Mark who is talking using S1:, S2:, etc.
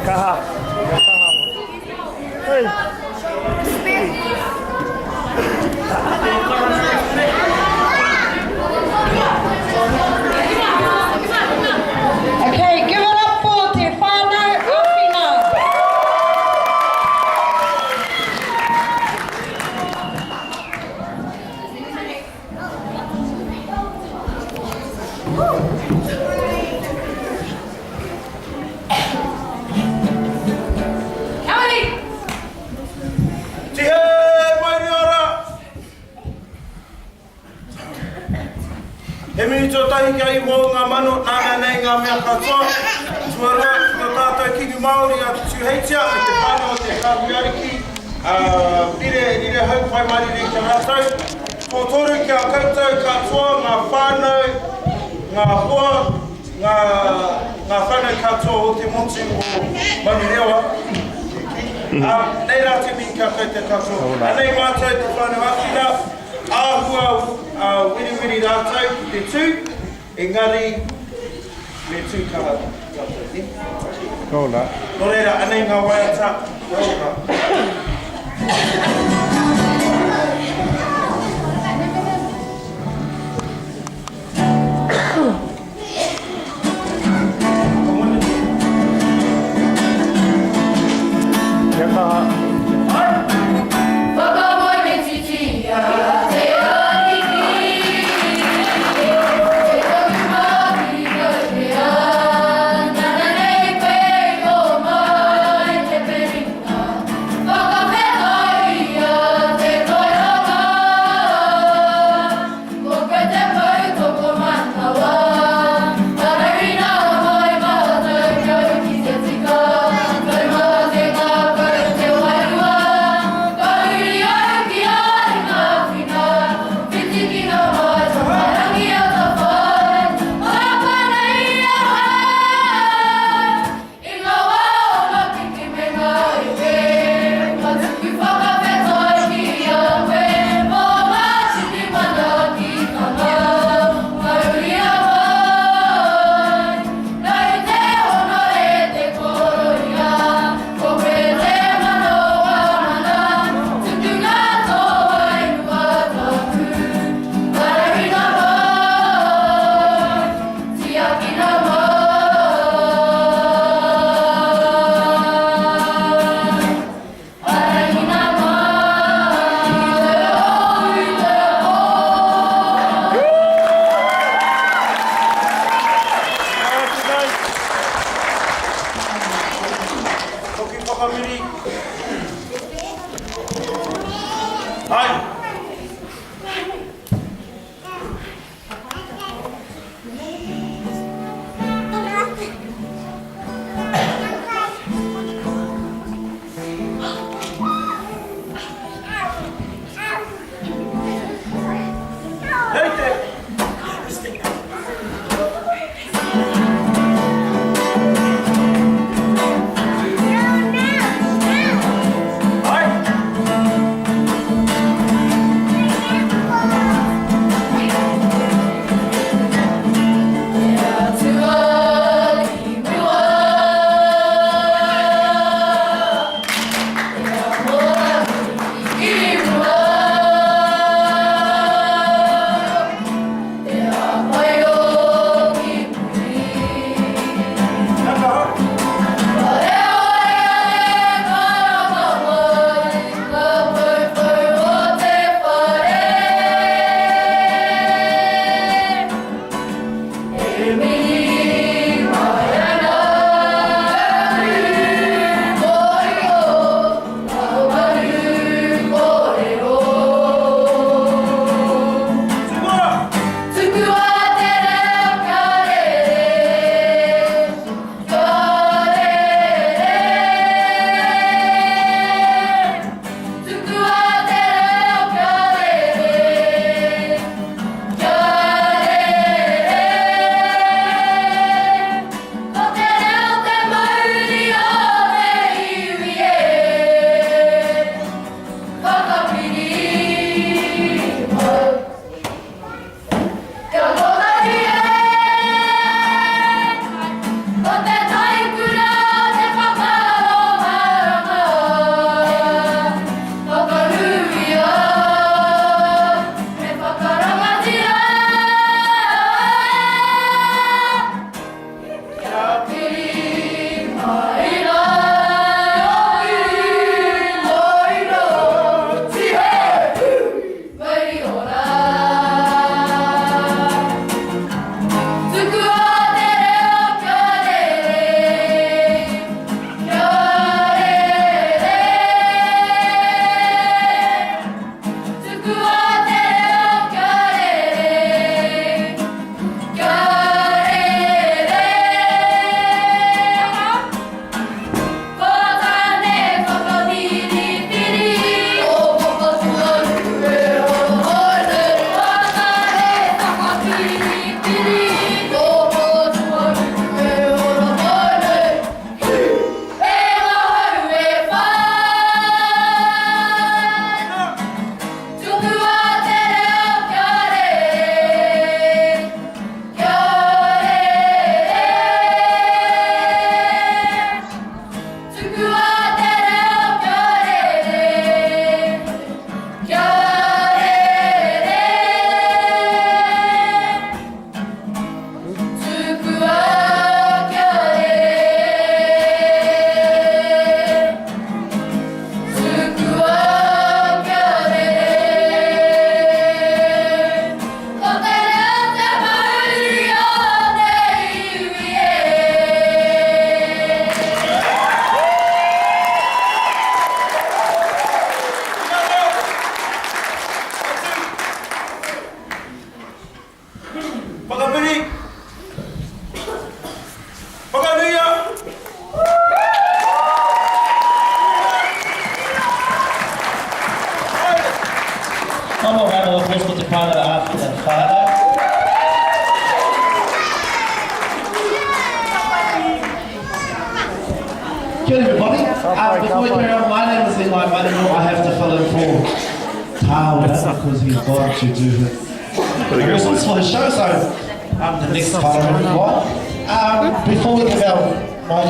S1: Kaha. Kaha. Hey.
S2: Okay, give it up for Te Whānau Āwhina.
S3: Tihei mauri ora! He mihi tuatahi ki a Ihowa o ngā mano, nāna nei ngā mea katoa. Tuarua, ki tō tātou Kingi Māori a Te Tūheitia me te whānau o te Kāhui Ariki, a Rire, Rire Hau, Pai Mārire ki a rātou. Tuatoru, ki a koutou katoa, ngā whānau, ngā hoa, ngā, ngā whānau katoa o te motu o Manurewa, e kī. Ā, nei rā te mihi ki a koutou katoa. Anei mātou te whānau āwhina, āhua wiriwiri rātou ki te tū, engari me tū kaha tātou, nē? Nō reira, anei ngā waiata, kia ora.
S1: Kia kaha.
S4: Whakamoemititia te Ariki, te tohu māhuri kau te Nana nei koe i homai te piringa, whakawhetaia te toihanga. Ko koe te pou tokomanawa, Arahina mai mātou kau ki te tika, Taumaha te ngākau, te wairua, Ka huri au ki a Ringawhina, Whitikina mai Tamarangi atawhai, Pāpā nei ahau. I ngā wā o ngā piki me ngā eke, ka tuku whakawhetai ki a koe mō ngā tini manaakitanga. Mauria mai, nāu te honore te kororia, ko koe te mana o ngā mana, tukuna tō wairua tapu, arahina mai. Tiakina mai, arahina mai te ao i te pō.
S3: Hoki whakamiri. Hai. Hei te! Hai!
S5: round of applause for Te Whānau Āwhina whānau. Kia ora everybody. Before we carry on, my name is Eli Manino. I have to fill in for Tāwera because he's gone to do his rehearsals for his show, so I'm the next part of it. Before we give our mic